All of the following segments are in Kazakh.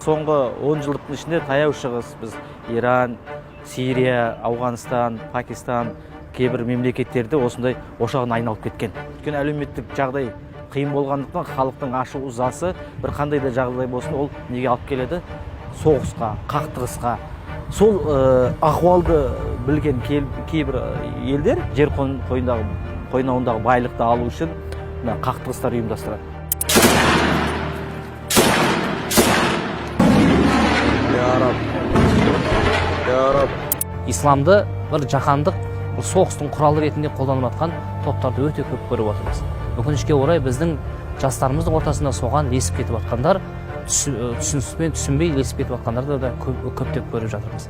Соңғы 10 жылдықтың ішінде Таяу Шығыс, біз Иран, Сирия, Ауғанстан, Пакистан, кейбір мемлекеттерде осындай ошағына айналып кеткен. Өйткені әлеуметтік жағдай қиын болғандықтан халықтың ашу ызасы бір қандай да жағдай болсын, ол неге алып келеді? Соғысқа, қақтығысқа. Сол ахуалды білген кейбір елдер жер қойнауындағы байлықты алу үшін мына қақтығыстар ұйымдастырады. Исламды бір жаһандық бір соғыстың құралы ретінде қолданып жатқан топтарды өте көп көріп отырмыз. Өкінішке орай, біздің жастарымыздың ортасында соған ілесіп кетіп жатқандар, түсініспен түсінбей ілесіп кетіп жатқандарды да көптеп көріп жатырмыз.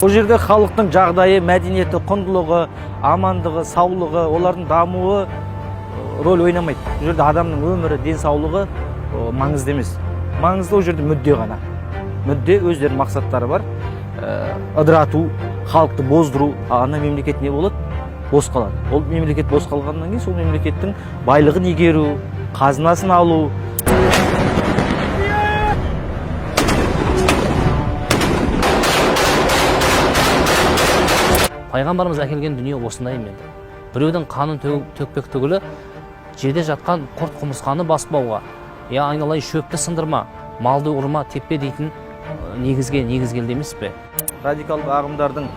Бұл жерде халықтың жағдайы, мәдениеті, құндылығы, амандығы, саулығы, олардың дамуы роль ойнамайды. Бұл жерде адамның өмірі, денсаулығы маңызды емес. Маңызды ол жерде мүдде ғана. Мүдде, өздерінің мақсаттары бар. Ыдырату, халықты боздыру. Ана мемлекет не болады? Бос қалады. Ол мемлекет бос қалғаннан кейін сол мемлекеттің байлығын игеру, қазынасын алу. Пайғамбарымыз әкелген дүние осындай ма еді? Біреудің қанын төкпек түгілі, жерде жатқан құрт құмырсқаны баспауға, я айналайын шөпті сындырма, малды ұрма, теппе дейтін негізге негізгелді емес пе? Радикалды ағымдардың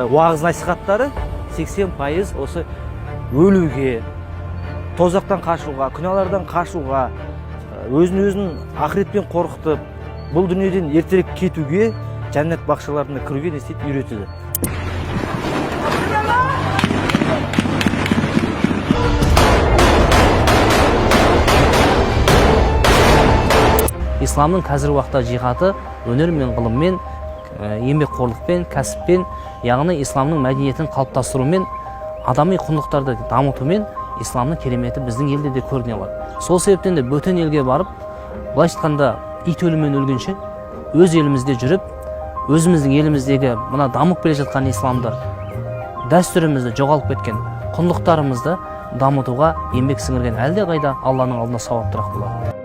уағыз насихаттары 80% осы өлуге, тозақтан қашуға, күнәлардан қашуға, өзін өзін ақыретпен қорқытып, бұл дүниеден ертерек кетуге, жәннат бақшаларына кіруге не істейді, үйретеді. Исламның қазіргі уақытта жихады өнер мен ғылыммен, еңбекқорлықпен, кәсіппен, яғни исламның мәдениетін қалыптастырумен, адами құндылықтарды дамытумен исламның кереметі біздің елде де көріне алады. Сол себептен де бөтен елге барып, былайша айтқанда, ит өлімімен өлгенше, өз елімізде жүріп, өзіміздің еліміздегі мына дамып келе жатқан исламды, дәстүрімізді, жоғалып кеткен құндылықтарымызды дамытуға еңбек сіңірген әлдеқайда Алланың алдында сауаптырақ болады.